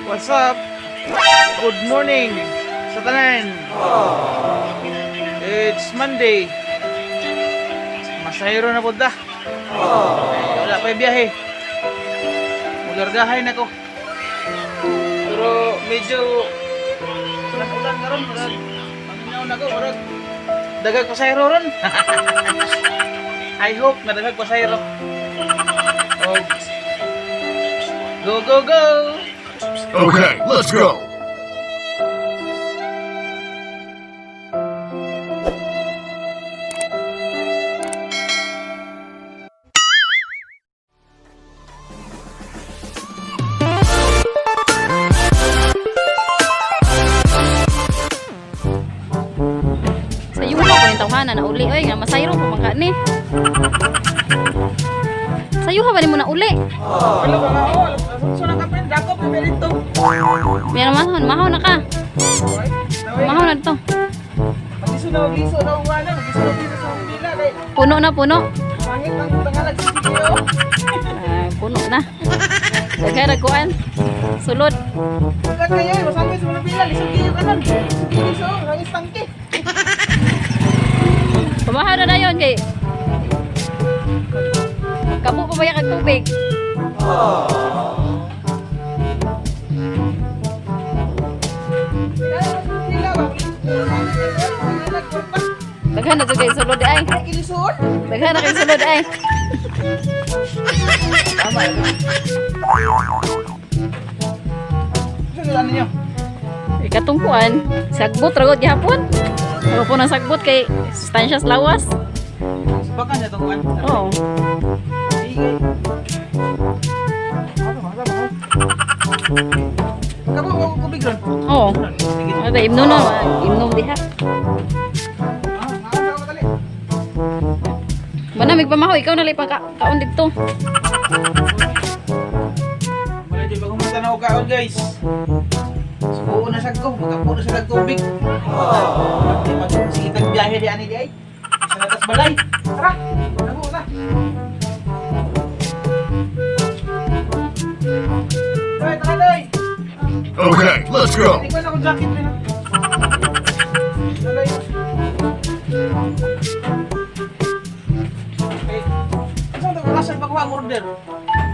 What's up? Good morning sa tanan. It's Monday. Masahiro na pud ta. Eh, wala pa biyahe. Mulargahay na ko. Pero medyo ulan-ulan karon, murag paminaw na ko, murag daghag pasahero ron. I hope nga daghag pasahero. Oh. Go, go, go! Okay, let's go. Sa yuha ko ning tawhana na uli oy nga masayro pa man ka ni. Sa yuha ba nimo na uli? Wala ba nga ako? So nakapin, dakop na dito. May naman mahaw na ka. Mahaw na dito. Magiso na magiso na uwana, magiso na magiso sa pila kay Puno na puno. pangit ang tangalag sa video. Ah, puno na. Daghan ra kuan. Sulod. Bukan kayo, masangit sa mga pila, lisod kayo kanon. Lisod kayo lisod, masangit tangke. Pamahaw na dayon kay Kamo pa ba kag tubig? Pila ba? Tangalag kwarta. Daghan na jud kay sulod ay. Ay kilisuon. Daghan na kay sulod ay. Tama. Sa sila ninyo? Ikatungkuan, sagbot ra gud gihapon. Ako po nang sagbot kay sustansya sa lawas. Subakan niya itong kuan. Oo. Sige. Kabo ko kubig ron. Oo. Sige. Ano imnom na, imnom diha. Ah, nakakatawa ka dali. Mana migpamaho ikaw na lang kaon didto. Wala di ba kumanta na ako kaon, guys? Subuo na sad ko, magkapo na sad tubig. Di pa sige tag biyahe di ani di ay. Sa natas balay. Tara, nabo na. Tara, tara, day. Okay, let's go. Hindi ko na akong jacket rin. Dalay. Okay. Saan ito? Wala sa pagkuha ang order.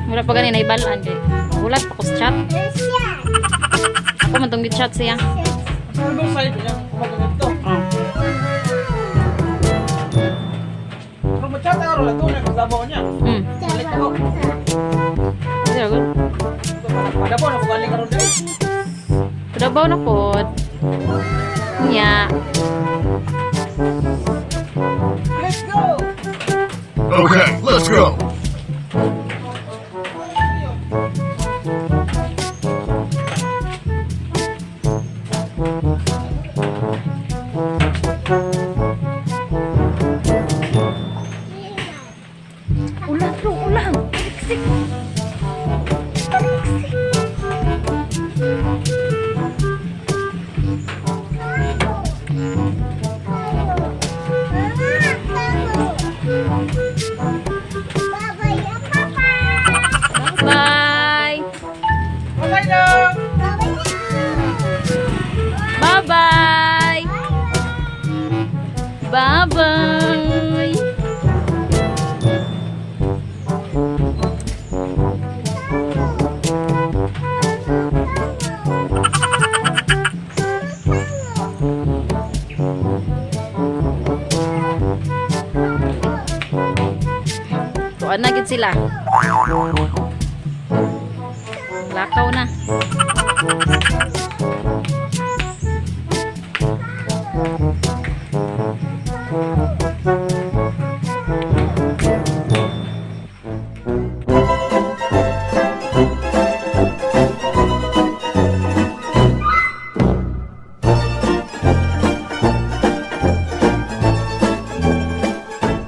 Wala pa gani naibalaan kay ulat pa ko sa chat. Ako man tong chat siya. Sa ibang side, yan, kumaganyan to. Oh. Pero mo-chat ako, wala to, nagsabaw niya. Balik ako. Sige good. Pada po, nabugali ka ron din. Kudabaw na pod. Nya. Let's go! Okay, let's go. Ulan to, ulan. Siksik. Bye. Bye na! Bye-bye. Bye-bye. Tuan na gid sila. Lakaw na.